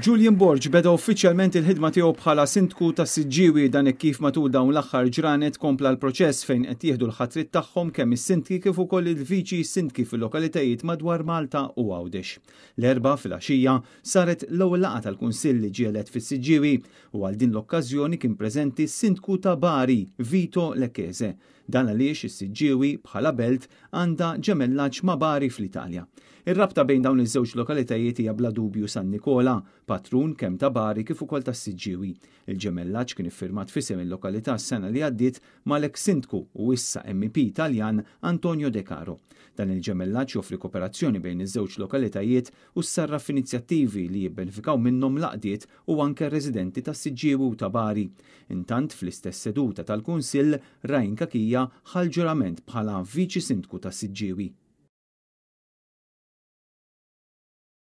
Julian Borg beda uffiċjalment il-ħidma tiegħu bħala Sindku ta' Siġġiewi dan hekk kif matul dawn l-aħħar ġranet kompla l-proċess fejn qed jieħdu l-ħatriet tagħhom kemm is-sindki kif ukoll il-viċi sindki fil-lokalitajiet madwar Malta u Għawdex. L-Erbgħa filgħaxija saret l-ewwel laqgħa tal-Kunsill li ġie elett fis-Siġġiewi u għal din l-okkażjoni kien preżenti s-Sindku ta' Bari, Vito Lecchese. Dan għaliex is-Siġġiewi bħala belt għandha ġemellaġġ ma' Bari fl-Italja. Ir-rabta bejn dawn iż-żewġ lokalitajiet hija bla dubju San Nikola, patrun kemm ta' Bari kif ukoll tas-Siġġiewi. Il-ġemellaġġ kien iffirmat f'isem il-lokalità s-sena li għaddiet mal-eks Sindku u issa MEP Taljan Antonio Decaro. Dan il-ġemellaġġ joffri koperazzjoni bejn iż-żewġ lokalitajiet u ssarraf f'inizjattivi li jibbenefikaw minnhom l-għaqdiet u anke r-residenti tas-Siġġiewi u ta' Bari. Intant, fl-istess seduta tal-Kunsill, Ryan Cachia ħa l-ġurament bħala Viċi Sindku tas-Siġġiewi.